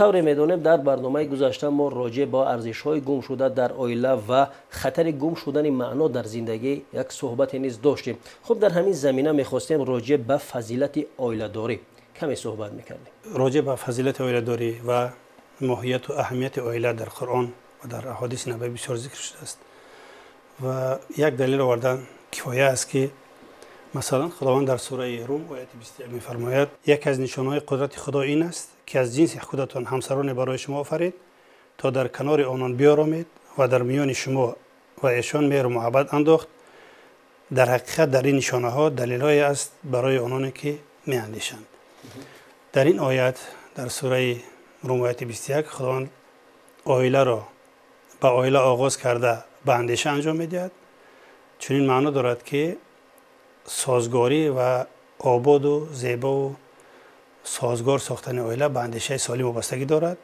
Тавре медонем, дар барномаи гузашта мо роҷеъ ба арзишҳои гумшуда дар оила ва хатари гум шудани маъно дар зиндагӣ як суҳбате низ доштем. Хуб, дар ҳамин замина мехостем роҷеъ ба фазилати оиладорӣ каме суҳбат мекардем. Роҷеъ ба фазилати оиладорӣ ва моҳияту аҳамияти оила дар Қуръон ва дар аҳодиси набавӣ бисёр зикр шудааст ва як далел овардан кифоя аст, ки масалан, Худованд дар сураи Рум, ояти 21 мефармояд: «Яке аз нишонҳои қудрати Худо ин аст, ки аз ҷинси худатон ҳамсароне барои шумо офарид, то дар канори онон биёромед ва дар миёни шумо ва эшон меҳру муҳаббат андохт. Дар ҳақиқат, дар ин нишонаҳо далелҳое аст барои ононе, ки меандешанд». Дар ин оят, дар сураи Рум, ояти 21, Худованд оиларо ба оила оғоз карда, ба андеша анҷом медиҳад. Чунин маъно дорад, ки созгорӣ ва ободу зебову созгор сохтани оила ба андешаи солим вобастагӣ дорад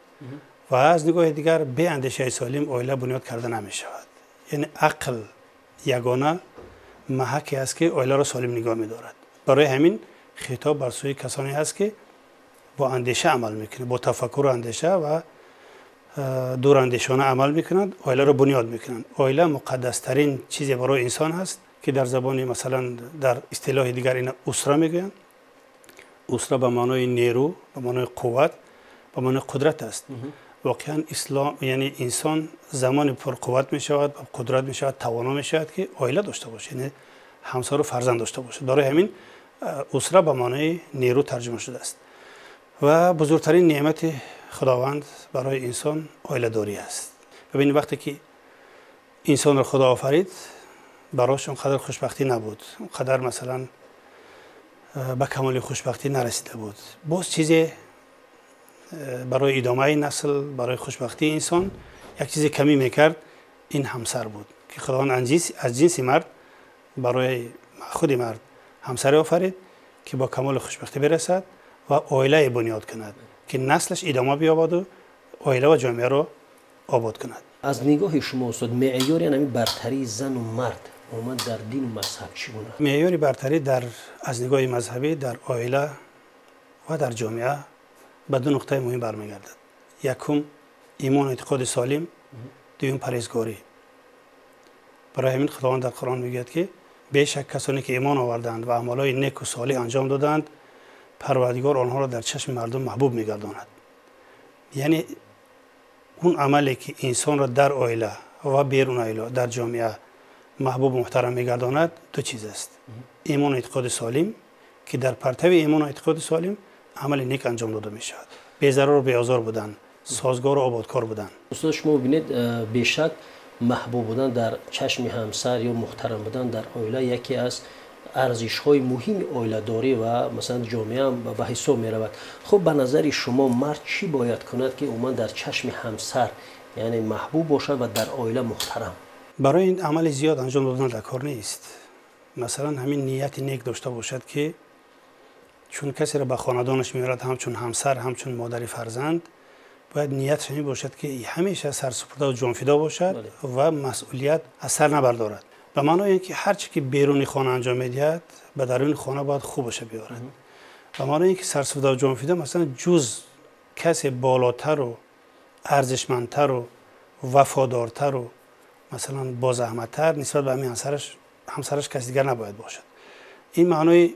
ва аз нигоҳи дигар, бе андешаи солим оила бунёд карда намешавад. Яъне ақл ягона маҳаке аст, ки оиларо солим нигоҳ медорад. Барои ҳамин хитоб бар сӯи касоне ҳаст, ки бо андеша амал мекунад, бо тафаккуру андеша ва дурандешона амал мекунанд, оиларо бунёд мекунанд. Оила муқаддастарин чизе барои инсон ҳаст, ки дар забони, масалан, дар истилоҳи дигар ина усра мегӯянд. Усра ба маънои нерӯ, ба маънои қувват, ба маънои қудрат аст. Воқеан, ислом, яъне инсон замоне пурқувват мешавад, қудрат мешавад, тавоно мешавад, ки оила дошта бошад, яъне ҳамсару фарзанд дошта бошад. Барои ҳамин усра ба маънои нерӯ тарҷума шудааст ва бузургтарин неъмати Худованд барои инсон оиладорӣ аст. Бибинед, вақте ки инсонро Худо офарид, барош он қадар хушбахтӣ набуд, он қадар, масалан, ба камоли хушбахтӣ нарасида буд. Боз чизе барои идомаи насл, барои хушбахтии инсон як чизе камӣ мекард. Ин ҳамсар буд, ки Худованд аз ҷинси мард барои худи мард ҳамсаре офарид, ки бо камоли хушбахтӣ бирасад ва оилае бунёд кунад, ки наслаш идома биёбаду оила ва ҷомеаро обод кунад. Аз нигоҳи шумо, устод, меъёри ҳамин бартарии зану мард умуман дар дину мазҳаб чӣ гуна? Меъёри бартарӣ дар аз нигоҳи мазҳабӣ дар оила ва дар ҷомеа ба ду нуқтаи муҳим бармегардад: якум, имону эътиқоди солим, дуюм, парҳезгорӣ. Барои ҳамин Худованд дар Қуръон мегӯяд, ки бешак, касоне ки имон оварданд ва амалҳои неку солиҳ анҷом доданд, Парвардигор онҳоро дар чашми мардум маҳбуб мегардонад. Яъне он амале, ки инсонро дар оила ва берун оила, дар ҷомеа маҳбубу муҳтарам мегардонад, ду чиз аст: имону эътиқоди солим, ки дар партави имону эътиқоди солим амали нек анҷом дода мешавад, безарару беозор будан, созгору ободкор будан. Устод, шумо бибинед, бешак, маҳбуб будан дар чашми ҳамсар ё муҳтарам будан дар оила яке аз арзишҳои муҳими оиладорӣ ва, масалан, ҷомеа ба ҳисоб меравад. Хуб, ба назари шумо, мард чӣ бояд кунад, ки умуман дар чашми ҳамсар, яъне, маҳбуб бошад ва дар оила муҳтарам? Барои ин амали зиёд анҷом додан дар кор нест. Масалан, ҳамин нияти нек дошта бошад, ки чун касеро ба хонадонаш меорад, ҳамчун ҳамсар, ҳамчун модари фарзанд, бояд нияташ ҳамин бошад, ки ҳамеша сарсупурда ҷонфидо бошад ва масъулият аз сар набардорад. Ба маънои ин ки ҳар чӣ ки беруни хона анҷом медиҳад, ба даруни хона бояд хубаша биёрад. Ба маънои ин ки сарсупурда ҷонфидо, масалан, ҷуз касе болотару арзишмандтару вафодортару, масалан, бозаҳматтар нисбат ба ҳамин ҳамсараш каси дигар набояд бошад. Ин маънои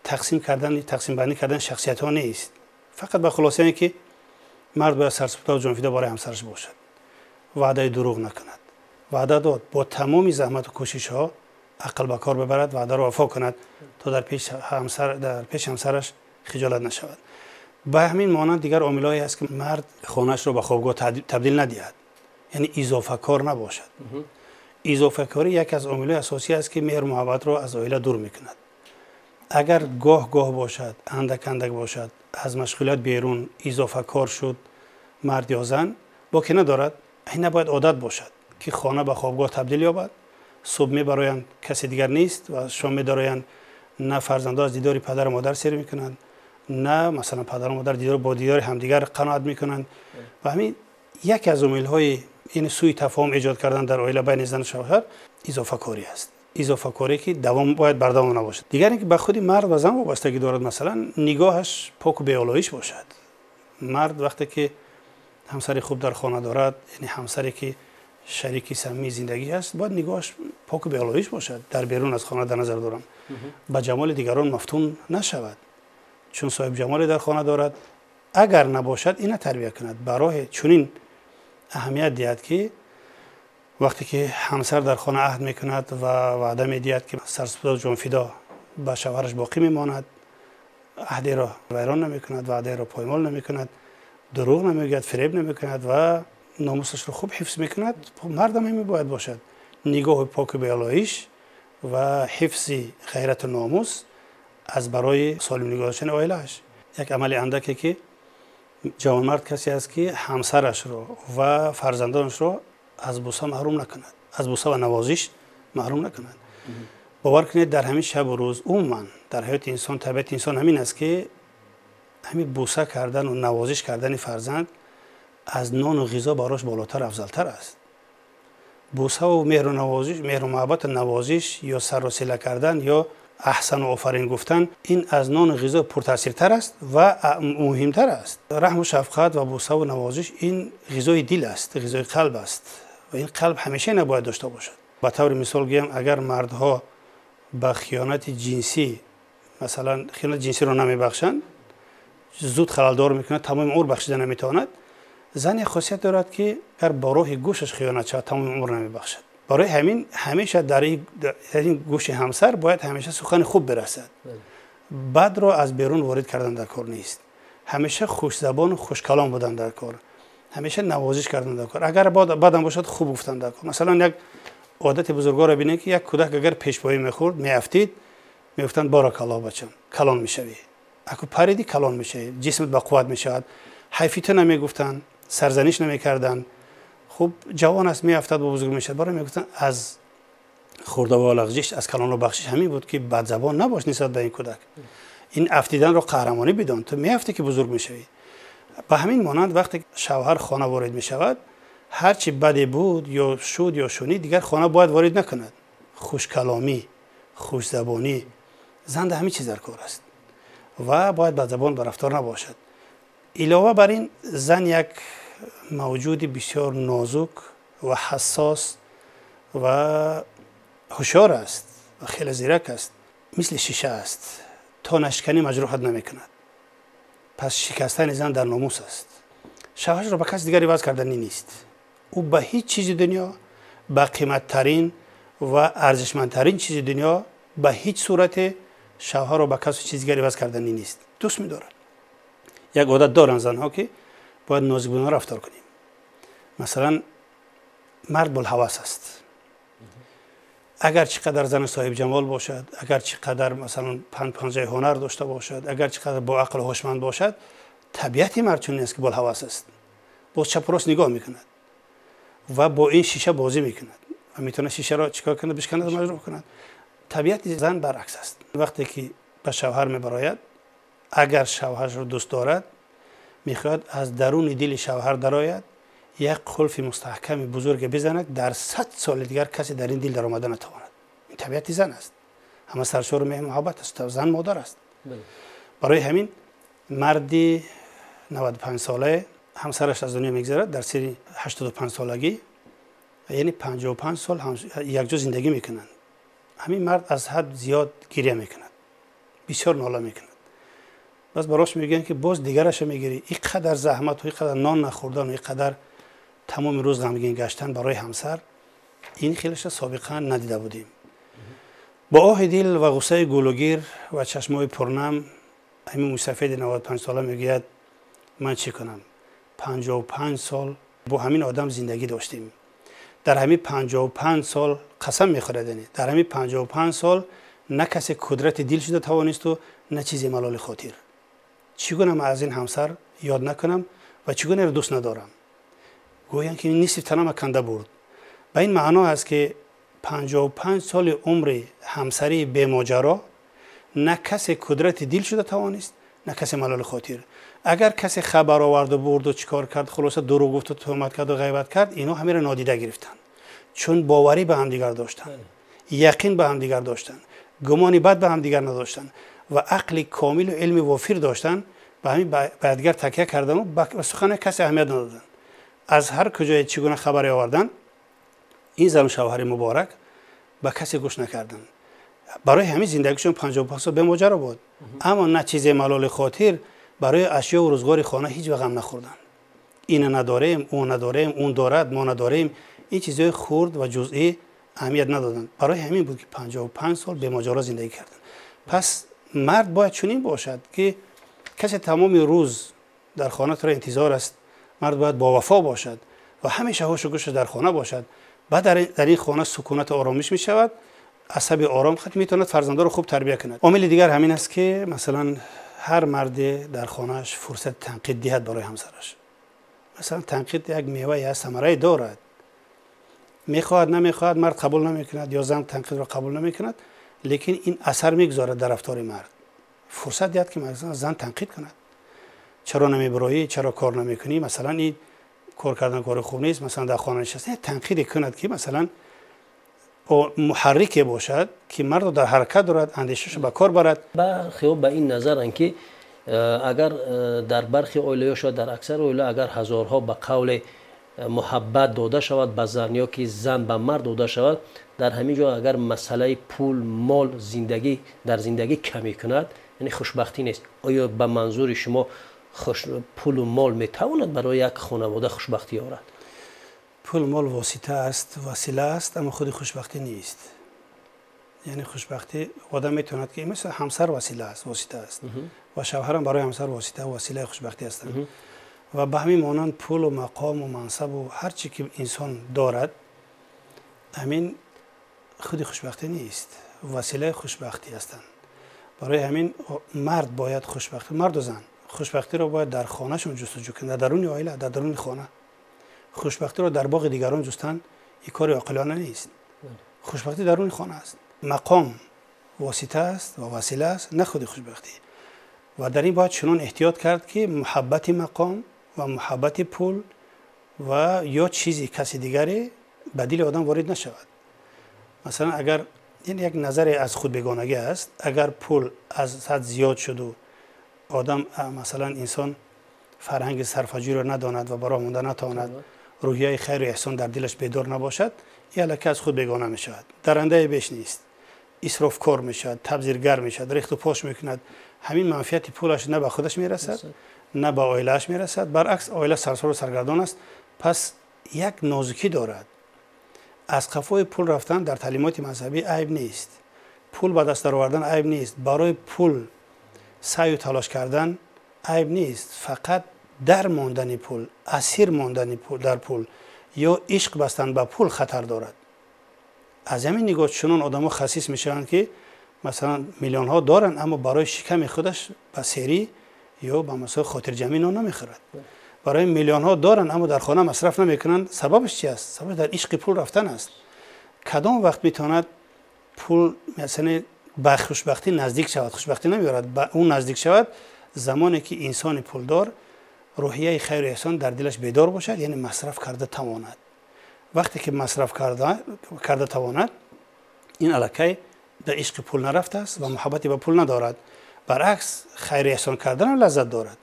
тақсим кардани, тақсимбандӣ кардани шахсиятҳо нест. Фақат ба хулоса ин ки мард бояд сарсупурда ҷонфидо барои ҳамсараш бошад, ваъдаи дурӯғ накунад, ваъда дод, бо тамоми заҳмату кӯшишҳо ақл ба кор бибарад, ваъдаро вафо кунад, то дар пеши ҳамсараш хиҷолат нашавад. Ба ҳамин монанд дигар омилҳое ҳаст, ки мард хонаашро ба хобгоҳ табдил надиҳад, яъне изофакор набошад. Изофакорӣ яке аз омилҳои асосӣ аст, ки меҳру муҳаббатро аз оила дур мекунад. Агар гоҳ гоҳ бошад, андак андак бошад, аз машғулият берун изофакор шуд мард ё зан, боке надорад. Ин набояд одат бошад, ки хона ба хобгоҳ табдил ёбад. Субҳ мебароянд, касе дигар нест ва шом медароянд, на фарзандҳо аз дидори падару модар сер мекунанд, на, масалан, падару модар бо дидори ҳамдигар қаноат мекунанд. Ва ҳамин яке аз омилҳои ин сӯи тафоҳум эҷод кардан дар оила байни зану шавҳар изофакорӣ аст, изофакорӣ, ки давом бояд бардавом набошад. Дигар ин ки ба худи мард ва зан вобастагӣ дорад. Масалан, нигоҳаш поку беолоиш бошад. Мард вақте ки ҳамсари хуб дар хона дорад, яъне ҳамсаре ки шарики самимии зиндагӣ аст, бояд нигоҳаш поку беолоиш бошад. Дар берун аз хона дар назар дорам, ба ҷамоли дигарон мафтун нашавад, чун соҳиби ҷамоле дар хона дорад. Агар набошад, ина тарбия кунад, ба роҳе чунин аҳамият диҳад, ки вақте ки ҳамсар дар хона аҳд мекунад ва ваъда медиҳад, ки сарсупурда ҷонфидо ба шавҳараш боқӣ мемонад, аҳдеро вайрон намекунад, ваъдаеро поймол намекунад, дурӯғ намегӯяд, фиреб намекунад ва номусашро хуб ҳифз мекунад, мардам ҳамин бояд бошад. Нигоҳи поку беолоиш ва ҳифзи ғайрату номус аз барои солим нигоҳ доштани оилааш. Як амали андаке, ки ҷавонмард касе аст, ки ҳамсарашро ва фарзандонашро аз буса маҳрум накунад, аз буса ва навозиш маҳрум накунад. Бовар кунед, дар ҳамин шабу рӯз, умуман дар ҳаёти инсон, табиати инсон ҳамин аст, ки ҳамин буса кардану навозиш кардани фарзанд аз нону ғизо барош болотар, афзалтар аст. Бусаву меҳру навозиш, меҳру муҳаббату навозиш ё сарро сила кардан ё аҳсану офарин гуфтан, ин аз нону ғизо пуртаъсиртар аст ва муҳимтар аст. Раҳму шафқат ва бусаву навозиш ин ғизои дил аст, ғизои қалб аст ва ин қалб ҳамеша набояд дошта бошад. Ба таври мисол гӯям, агар мардҳо ба хиёнати ҷинсӣ, масалан, хиёнати ҷинсиро намебахшанд, зуд халалдор мекунад, тамоми умр бахшида наметавонад. Зан як хосият дорад, ки агар ба роҳи гӯшаш хиёнат шавад, тамоми умр намебахшад. Барои ҳамин ҳамеша дар ин гӯши ҳамсар бояд ҳамеша сухани хуб бирасад, бадро аз берун ворид кардан дар кор нест. Ҳамеша хушзабону хушкалом будан дар кор, ҳамеша навозиш кардан дар кор, агар бадам бошад, хуб гуфтан дар кор. Масалан, як одати бузургворро бинед, ки як кӯдак агар пешпоӣ мехӯрд, меафтид, мегуфтанд: «Баракаллоҳ, бачам, калон мешавӣ, аку париди, калон мешавӣ, ҷисмат ба қувват мешавад». Ҳайфи ту намегуфтанд, сарзаниш намекарданд. Хуб, ҷавон аст, меафтад, бо бузург мешавад. Барои мегуфтанд, аз хурдаву лағжиш, аз калонро бахшиш ҳамин буд, ки бадзабон набош нисбат ба ин кӯдак, ин афтиданро қаҳрамонӣ бидон, ту меафтӣ, ки бузург мешавӣ. Ба ҳамин монанд, вақте шавҳар хона ворид мешавад, ҳарчи баде буд ё шуд ё шунид, дигар хона бояд ворид накунад. Хушкаломӣ, хушзабонӣ зан дар ҳамин чиз дар кор аст ва бояд бадзабон ба рафтор набошад. Илова бар ин, зан як мавҷуди бисёр нозук ва ҳассос ва ҳушёр аст ва хеле зирак аст, мисли шиша аст, то нашиканӣ маҷрӯҳат намекунад. Пас шикастани зан дар номус аст. Шавҳарашро ба каси дигар иваз карданӣ нест. Ӯ ба ҳеҷ чизи дунё, ба қиматтарин ва арзишмандтарин чизи дунё, ба ҳеҷ сурате шавҳарро ба касу чизи дигар иваз карданӣ нест, дӯст медорад. Як одат доранд занҳо, ки бояд нозикбинона рафтор кунем. Масалан, мард булҳавас аст. Агар чӣ қадар зани соҳибҷамол бошад, агар чӣ қадар, масалан, панҷаи ҳунар дошта бошад, агар чӣ қадар боақлу ҳушманд бошад, табиати мард чунин аст, ки булҳавас аст, боз чапу рост нигоҳ мекунад ва бо ин шиша бозӣ мекунад ва метавонад шишаро чӣ кор кунад? Бишканад, маҷрӯҳ кунад. Табиати зан баръакс аст. Вақте ки ба шавҳар мебарояд, агар шавҳарашро дӯст дорад, мехоҳад аз даруни дили шавҳар дарояд, як қулфи мустаҳками бузурге бизанад, дар 100 соли дигар касе дар ин дил даромада натавонад. Ин табиати зан аст, ҳама саршору меҳру муҳаббат аст, зан модар аст. Барои ҳамин марди 95-солае ҳамсараш аз дунё мегзарад дар синни 85-солагӣ, яъне 55 сол якҷо зиндагӣ мекунанд. Ҳамин мард аз ҳад зиёд гиря мекунад, бисёр нола мекунад. Бас барош мегӯянд, ки боз дигараша мегирӣ, ин қадар заҳмату ин қадар нон нахӯрдану ин қадар тамоми рӯз ғамгин гаштан барои ҳамсар, ин хелаша собиқан надида будем. Бо оҳи дил ва ғуссаи гулугир ва чашмои пурнам ҳамин мӯйсафеди 95-сола мегӯяд: «Ман чӣ кунам? 55 сол бо ҳамин одам зиндагӣ доштем. Дар ҳамин 55 сол, қасам мехӯрад, яъне дар ҳамин 55 сол на касе кудрати дил шуда тавонисту, на чизе малоли хотир. Чӣ гуна ман аз ин ҳамсар ёд накунам ва чӣ гуна дӯст надорам? Гӯянд, ки нисфи танама канда бурд». Ба ин маъно аст, ки 55 соли умри ҳамсарии бемоҷаро на касе кудрати дил шуда тавонист, на касе малоли хотир. Агар касе хабар оварду, бурду, чӣ кор кард, хулоса, дурӯғ гуфту, туҳмат карду, ғайбат кард, инҳо ҳамеро нодида гирифтанд, чун боварӣ ба ҳамдигар доштанд, яқин ба ҳамдигар доштанд, гумони бад ба ҳамдигар надоштанд ва ақли комилу илми вофир доштанд. Ба ҳамин ба якдигар такя кардану ба сухани касе аҳамият надоданд. Аз ҳар куҷое чӣ гуна хабаре оварданд, ин зану шавҳари муборак ба касе гӯш накарданд. Барои ҳамин зиндагишон 55 сол бемоҷаро буд. Аммо на чизе малоли хотир барои ашёву рӯзгори хона ҳеҷ вақт ғам нахӯрданд. Ина надорем, он надорем, он дорад, мо надорем. Ин чизҳои хурд ва ҷузъӣ аҳамият надоданд. Барои ҳамин буд, ки 55 сол бемоҷаро зиндагӣ карданд. Пас мард бояд чунин бошад, ки касе тамоми рӯз дар хона туро интизор аст. Мард бояд бовафо бошад ва ҳамеша ҳушу гӯшаш дар хона бошад. Баъд дар ин хона сукунату оромиш мешавад, асаби ором хат метавонад фарзандонро хуб тарбия кунад. Омили дигар ҳамин аст, ки масалан ҳар марде дар хонааш фурсати танқид диҳад барои ҳамсараш. Масалан, танқид як мева я самарае дорад. Мехоҳад, намехоҳад, мард қабул намекунад ё зан танқидро қабул намекунад, лекин ин асар мегузорад дар рафтори мард. Фурсат диҳад, ки масалан зан танқид кунад. Чаро намебироӣ, чаро кор намекунӣ, масалан ин кор кардан кори хуб нест, масалан дар хона нишаста танқиде кунад, ки масалан муҳаррике бошад, ки мардро дар ҳаракат дорад, андешаашро ба кор барад. Бархеҳо ба ин назаранд, ки агар дар бархи оила ё шояд дар аксари оила агар ҳазорҳо ба қавле муҳаббат дода шавад ба зан ё ки зан ба мард дода шавад, дар ҳамин ҷо агар масъалаи пул, мол зиндагӣ дар зиндагӣ камӣ кунад, яъне хушбахтӣ нест. Оё ба манзури шумо пулу мол метавонад барои як хонавода хушбахтӣ орад? Пул, мол восита аст, васила аст, аммо худи хушбахтӣ нест. Яъне хушбахтӣ одам метавонад, ки масалан ҳамсар васила аст, восита аст ва шавҳарам барои ҳамсар восита, василаи хушбахтӣ ҳастанд. Ва ба ҳамин монанд пулу мақому мансабу ҳар чи ки инсон дорад, ҳамин худи хушбахтӣ нест, василаи хушбахтӣ ҳастанд. Барои ҳамин мард бояд хушбахтӣ, марду зан хушбахтиро бояд дар хонашон ҷустуҷӯ кунанд, дар даруни оила, дар даруни хона. Хушбахтиро дар боғи дигарон ҷустан ин кори оқилона нест. Хушбахтӣ даруни хона аст. Мақом восита аст ва васила аст, на худи хушбахтӣ. Ва дар ин бояд чунон эҳтиёт кард, ки муҳаббати мақом ва муҳаббати пул ва ё чизи каси дигаре ба дили одам ворид нашавад. Масалан, агар ин як назаре аз худбегонагӣ аст, агар пул аз ҳад зиёд шуду одам, масалан, инсон фарҳанги сарфаҷӯиро надонад ва ба роҳ монда натавонад, рӯҳияи хайру эҳсон дар дилаш бедор набошад, ин аллакай аз худ бегона мешавад, дарандае беш нест, исрофкор мешавад, табзиргар мешавад, рехту пош мекунад. Ҳамин манфиати пулаш на ба худаш мерасад, на ба оилааш мерасад, баръакс оила сарсору саргардон аст. Пас як нозукӣ дорад. Аз қафои пул рафтан дар таълимоти мазҳабӣ айб нест, пул ба даст даровардан айб нест, барои пул саъю талош кардан айб нест. Фақат дар мондани пул, асир мондани пул дар пул ё ишқ бастан ба пул хатар дорад. Аз ҳамин нигоҳ чунон одамо хасис мешаванд, ки масалан миллионҳо доранд, аммо барои шиками худаш ба серӣ ё ба масалан хотирҷамъӣ нон намехӯрад. Барои миллионҳо доранд, аммо дар хона масраф намекунанд. Сабабаш чи аст? Сабаб дар ишқи пул рафтан аст. Кадом вақт метавонад пул масалан ба хушбахтӣ наздик шавад? Хушбахтӣ намеорад, ба ӯ наздик шавад замоне ки инсони пулдор рӯҳияи хайру эҳсон дар дилаш бедор бошад, яъне масраф карда тавонад. Вақте ки масраф карда тавонад, ин аллакай дар ишқи пул нарафтааст ва муҳаббате ба пул надорад. Баръакс, хайру эҳсон карданам лаззат дорад.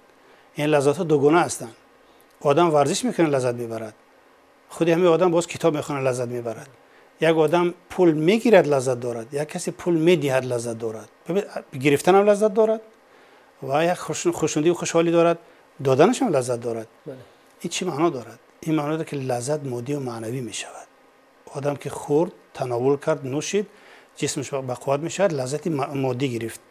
Ин лаззатҳо дугуна ҳастанд. Одам варзиш мекунад, лаззат мебарад. Худи ҳамин одам боз китоб мехонад, лаззат мебарад. Як одам пул мегирад, лаззат дорад, як касе пул медиҳад, лаззат дорад. Гирифтанам лаззат дорад ва як хушнудию хушҳолӣ дорад, доданашам лаззат дорад. Ин чӣ маъно дорад? Ин маъно дорад, ки лаззат моддию маънавӣ мешавад. Одам ки хӯрд, тановул кард, нӯшид, ҷисмаш ба қувват мешавад, лаззати моддӣ гирифт.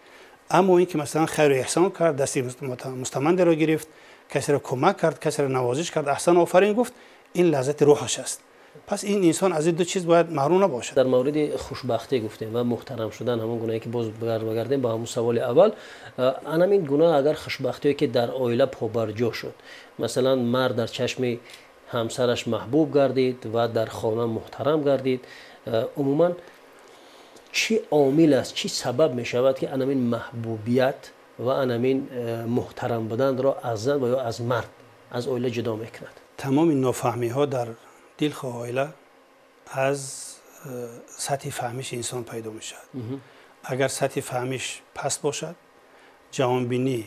Аммо ин ки масалан хайру эҳсон кард, дасти мустамандеро гирифт, касеро кӯмак кард, касеро навозиш кард, аҳсан, офарин гуфт, ин лаззати рӯҳаш аст. Пас ин инсон аз ин ду чиз бояд маҳрум набошад. Дар мавриди хушбахтӣ гуфтем ва муҳтарам шудан, ҳамон гунае ки боз баргардем ба ҳамон саволи аввал, анамин гуна агар хушбахтие ки дар оила побарҷо шуд, масалан мард дар чашми ҳамсараш маҳбуб гардид ва дар хона муҳтарам гардид, умуман чӣ омил аст, чӣ сабаб мешавад, ки анамин маҳбубият ва анамин муҳтарам буданро аз зан ва ё аз мард аз оила ҷудо мекунад? Тамоми нофаҳмиҳо дар дилхоҳ оила аз сатҳи фаҳмиши инсон пайдо мешавад. Агар сатҳи фаҳмиш паст бошад, ҷаҳонбинӣ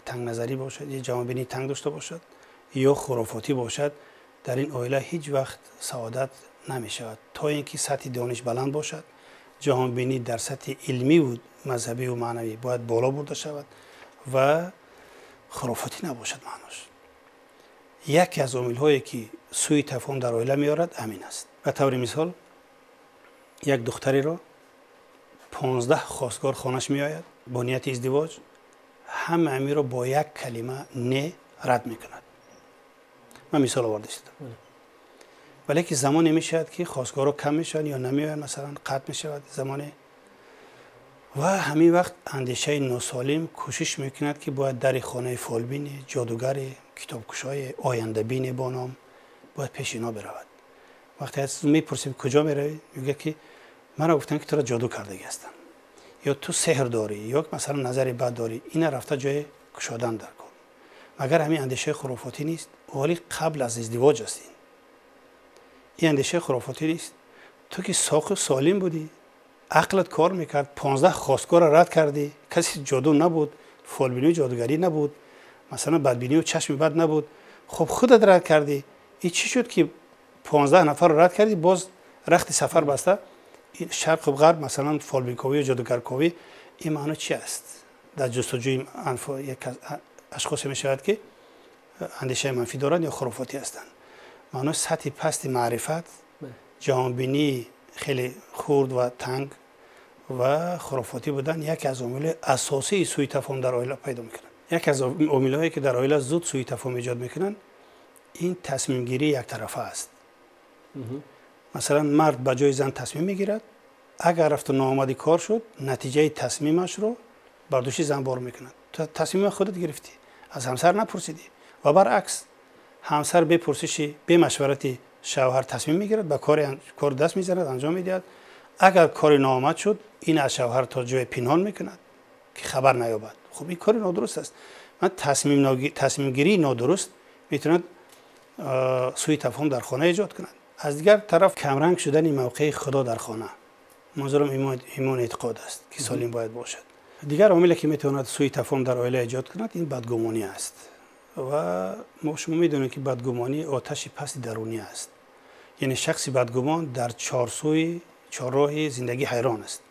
тангназарӣ бошад, ҷаҳонбинӣ танг дошта бошад, ё хурофотӣ бошад, дар ин оила ҳеҷ вақт саодат намешавад. То ин ки сатҳи дониш баланд бошад, ҷаҳонбинӣ дар сатҳи илмиву мазҳабиву маънавӣ бояд боло бурда шавад ва хурофотӣ набошад. Маънош яке аз омилҳое ки сӯи тафоҳум дар оила меорад ҳамин аст. Ба таври мисол, як духтареро 15 хостгор хонаш меояд бо нияти издивоҷ, ҳама амиро бо як калима не рад мекунад. Ман мисол оварда истодам. Вале ки замоне мешавад ки хостгорҳо кам мешаванд ё намеоянд, масалан қатъ мешавад замоне, ва ҳамин вақт андешаи носолим кӯшиш мекунад ки бояд дари хонаи фолбине, ҷодугаре, китобкушое, ояндабине бо ном бояд пеши ино биравад. Вақте аз мепурсем куҷо меравӣ, мегӯяд ки маро гуфтанд ки туро ҷоду кардагӣ ҳастанд, ё ту сеҳр дорӣ, ё масалан назари бад дорӣ, ина рафта ҷое кушодан дар кор. Магар ҳамин андешаи хурофотӣ нест? Вале қабл аз издивоҷ аст ин. Ин андешаи хурофотӣ нест. Ту ки соқу солим будӣ, ақлат кор мекард, 15 хостгорро рад кардӣ, касе ҷоду набуд, фолбинию ҷодугарӣ набуд, масалан бадбинию чашми бад набуд, хуб худат рад кардӣ. И чӣ шуд ки 15 нафарро рад кардӣ, боз рахти сафар баста шарқу ғарб, масалан фолбинковӣ ё ҷодугарковӣ? Ин маъно чи аст? Дар ҷустуҷӯи як ашхосе мешавад ки андешаи манфӣ доранд ё хурофотӣ ҳастанд. Маъно сатҳи пасти маърифат, ҷаҳонбинии хеле хурд ва танг ва хурофотӣ будан яке аз омилҳои асосии сӯи тафоҳум дар оила пайдо мекунанд. Яке аз омилҳое ки дар оила зуд сӯи тафоҳум эҷод мекунанд, ин тасмимгирии яктарафа аст. Масалан, мард ба ҷои зан тасмим мегирад, агар рафту ноомади кор шуд, натиҷаи тасмимашро бар дӯши зан бор мекунад. Ту тасмима худат гирифтӣ, аз ҳамсар напурсидӣ. Ва баръакс, ҳамсар бе пурсиши, бе машварати шавҳар тасмим мегирад, ба кор даст мезанад, анҷом медиҳад. Агар кори ноомад шуд, ин аз шавҳар то ҷое пинҳон мекунад ки хабар наёбад. Хуб, ин кори нодуруст аст. Ман тасмимгирии нодуруст метавонад сӯи тафоҳум дар хона эҷод кунад. Аз дигар тараф, камранг шудани мавқеи Худо дар хона, манзурам имон эътиқод аст ки солим бояд бошад. Дигар омиле ки метавонад сӯи тафоҳум дар оила эҷод кунад, ин бадгумонӣ аст. Ва мо шумо медонем ки бадгумонӣ оташи пасти дарунӣ аст. Яъне шахси бадгумон дар чорсӯи чорроҳи зиндагӣ ҳайрон аст.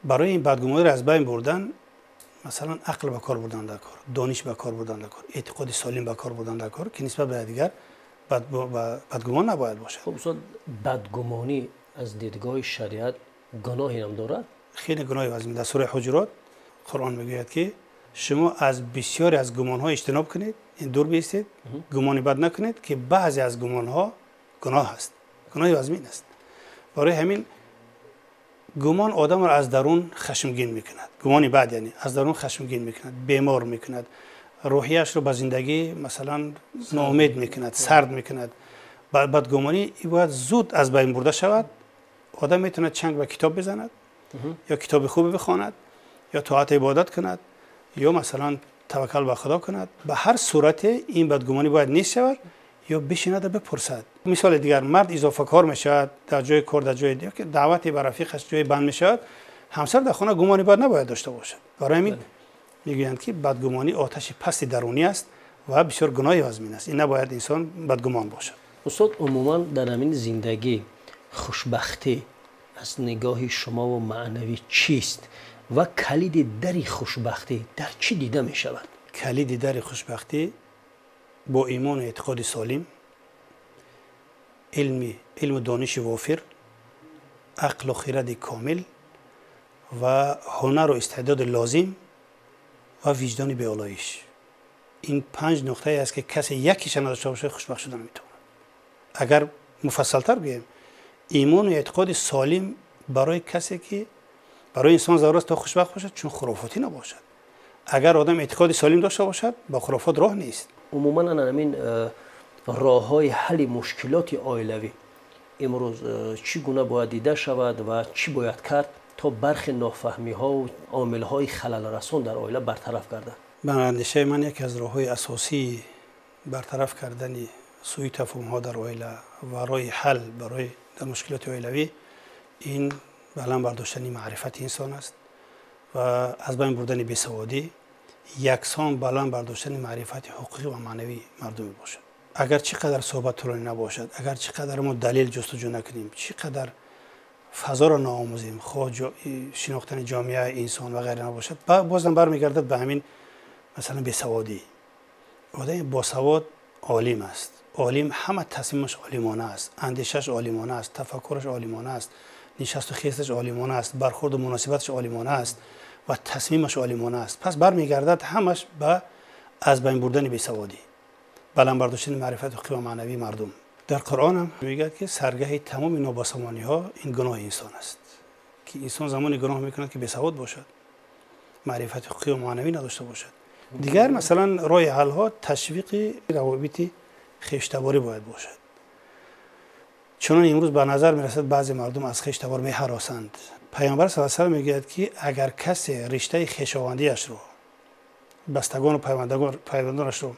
Барои ин бадгумониро аз байн бурдан, масалан ақл ба кор бурдан дар кор, дониш ба кор бурдан дар кор, эътиқоди солим ба кор бурдан дар кор, ки нисбат ба дигар бадгумон набояд бошад. Хуб устод, бадгумонӣ аз дидгоҳи шариат гуноҳе ҳам дорад? Хеле гуноҳи вазин. Дар сураи Ҳуҷурот Қуръон мегӯяд ки шумо аз бисёре аз гумонҳо иҷтиноб кунед, дур биистед, гумони бад накунед, ки баъзе аз гумонҳо гуноҳ аст, гуноҳи вазмин аст. Барои ҳамин гумон одамро аз дарун хашмгин мекунад. Гумони бад яъне аз дарун хашмгин мекунад, бемор мекунад, рӯҳияшро ба зиндагӣ масалан ноумед мекунад, сард мекунад. Бадгумонӣ бояд зуд аз байн бурда шавад. Одам метавонад чанг ба китоб бизанад, ё китоби хубе бихонад, ё тоат ибодат кунад, ё масалан таваккал ба Худо кунад. Ба ҳар сурате ин бадгумонӣ бояд нест шавад, ё бишинад ва бипурсад. Мисоли дигар, мард изофакор мешавад дар ҷои кор, дар ҷои дигар, ки даъвате ба рафиқаш ҷои банд мешавад, ҳамсар дар хона гумони бад набояд дошта бошад. Барои ҳамин мегӯянд ки бадгумонӣ оташи пасти дарунӣ аст ва бисёр гуноҳи вазмин аст. Ин набояд инсон бадгумон бошад. Устод, умуман дар ҳамин зиндагӣ хушбахтӣ аз нигоҳи шумо ва маънавӣ чист ва калиди дари хушбахтӣ дар чӣ дида мешавад? Калиди дари хушбахтӣ бо имону эътиқоди солим, илму дониши вофир, ақлу хиради комил ва ҳунару истеъдоди лозим ва виҷдони беолоиш. Ин 5 нуқтае аст ки касе якеша надошта бошад, хушбахт шуда наметавонад. Агар муфассалтар гӯем, имону эътиқоди солим барои касе ки барои инсон зарур аст то хушбахт бошад, чун хурофотӣ набошад. Агар одам эътиқоди солим дошта бошад, ба хурофот роҳ нест. Умуман ҳамин роҳҳои ҳалли мушкилоти оилавӣ имрӯз чӣ гуна бояд дида шавад ва чӣ бояд кард то бархе нофаҳмиҳо омилҳои халалрасон дар оила бартараф гардад? Ба андешаи ман яке аз роҳҳои асосии бартараф кардани сӯи тафоҳумҳо дар оила ва роҳи ҳал барои дар мушкилоти оилавӣ ин баланд бардоштани маърифати инсон аст ва аз байн бурдани бесаводӣ яксон баланд бардоштани маърифати ҳуқуқӣ ва маънавии мардум бошад. Агар чӣ қадар суҳбат тӯлонӣ набошад, агар чӣ қадар мо далел ҷустуҷӯ накунем, чӣ қадар фазоро наомӯзем, хоҳ шинохтани ҷомеа, инсон ва ғайра набошад, бозам бармегардад ба ҳамин масалан бесаводӣ. Одами босавод олим аст. Олим ҳама тасмимаш олимона аст, андешааш олимона аст, тафаккураш олимона аст, нишасту хесташ олимона аст, бархурду муносибаташ олимона аст ва тасмимаш олимона аст. Пас бармегардад ҳамаш ба аз байн бурдани бесаводӣ, баланд бардоштани маърифати ҳуқуқӣ ва маънавии мардум. Дар Қуръон ҳам мегӯяд, ки саргаҳи тамоми нобасомониҳо ин гуноҳи инсон аст, ки инсон замоне гуноҳ мекунад, ки бесавод бошад, маърифати ҳуқуқӣ ва маънавӣ надошта бошад. Дигар масалан роҳи ҳалҳо ташвиқи равобити хештаборӣ бояд бошад. Чунон имрӯз ба назар мерасад, баъзе мардум аз хештабор меҳаросанд. Пайғамбар саллаллоҳу алайҳи васаллам мегӯяд, ки агар касе риштаи хешовандиашро, бастагону пайвандонашро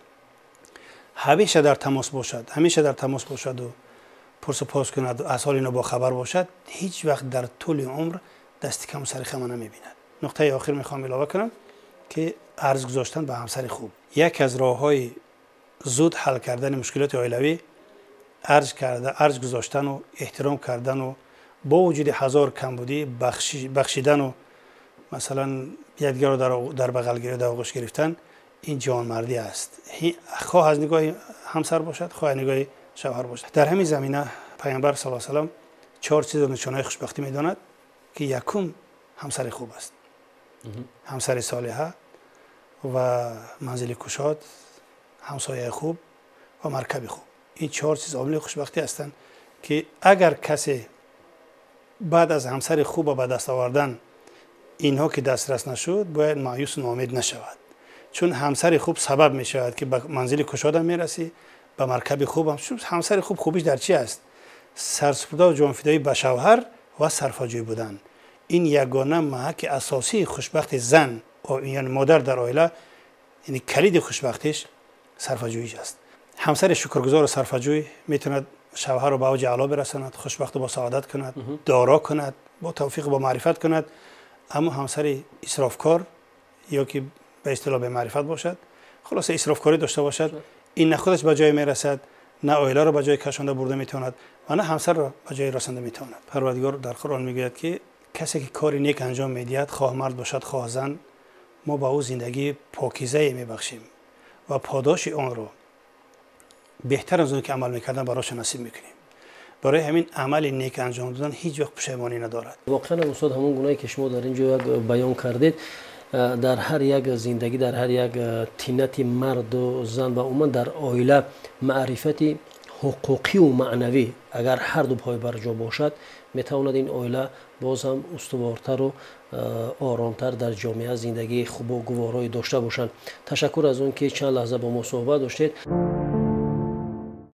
ҳамеша дар тамос бошад, ҳамеша дар тамос бошаду пурсу пос кунад, аз ҳоли ино бохабар бошад, ҳеҷ вақт дар тӯли умр дасти каму сари хама намебинад. Нуқтаи охир мехоҳам илова кунам, ки арз гузоштан ба ҳамсари хуб яке аз роҳҳои зуд ҳал кардани мушкилоти оилавӣ арз гузоштану эҳтиром кардану бо вуҷуди ҳазор камбудӣ бахшидану масалан якдигарро дар бағалгирӣ, дар оғӯш гирифтан, ин ҷавонмардӣ аст. Хоҳ аз нигоҳи ҳамсар бошад, хоҳ аз нигоҳи шавҳар бошад. Дар ҳамин замина Пайғамбар саллаллоҳу алайҳи васаллам чор чизро нишонаи хушбахтӣ медонад, ки якум ҳамсари хуб аст, ҳамсари солиҳа ва манзили кушод, ҳамсояи хуб ва маркаби хуб. Ин чор чиз омили хушбахтӣ ҳастанд, ки агар касе баъд аз ҳамсари хуба ба даст овардан инҳо ки дастрас нашуд, бояд маъюсу ноумед нашавад. Чун ҳамсари хуб сабаб мешавад, ки ба манзили кушодам мерасӣ, ба маркаби хубам. Чун ҳамсари хуб хубиш дар чи аст? Сарсупурда ва ҷонфидоӣ ба шавҳар ва сарфаҷӯй будан. Ин ягона маҳаки асосии хушбахти зан, яъне модар дар оила, яъне калиди хушбахтиш сарфаҷӯиш аст. Ҳамсари шукргузору сарфаҷӯй метавонад шавҳарро ба авҷи аъло бирасонад, хушбахту бо саодат кунад, доро кунад, бо тавфиқу бо маърифат кунад. Аммо ҳамсари исрофкор ё ки ба истилоҳ бемаърифат бошад, хулоса исрофкорӣ дошта бошад, ин на худаш ба ҷое мерасад, на оиларо ба ҷои кашонда бурда метавонад ва на ҳамсарро ба ҷои расонда метавонад. Парвардигор дар Қуръон мегӯяд, ки касе ки кори нек анҷом медиҳад, хоҳ мард бошад, хоҳ зан, мо ба ӯ зиндагии покизае мебахшем ва подоши онро беҳтар аз он ки амал мекардан барояш насиб мекунем. Барои ҳамин амали нек анҷом додан ҳеҷ вақт пушаймонӣ надорад. Воқеан устод, ҳамон гунае ки шумо дар ин ҷо як баён кардед, дар ҳар як зиндагӣ, дар ҳар як тинати марду зан ва умуман дар оила маърифати ҳуқуқию маънавӣ агар ҳар ду пой барҷо бошад, метавонад ин оила боз ҳам устувортару оромтар дар ҷомеа зиндагии хубу гуворое дошта бошанд. Ташаккур аз он ки чанд лаҳза бо мо суҳбат доштед.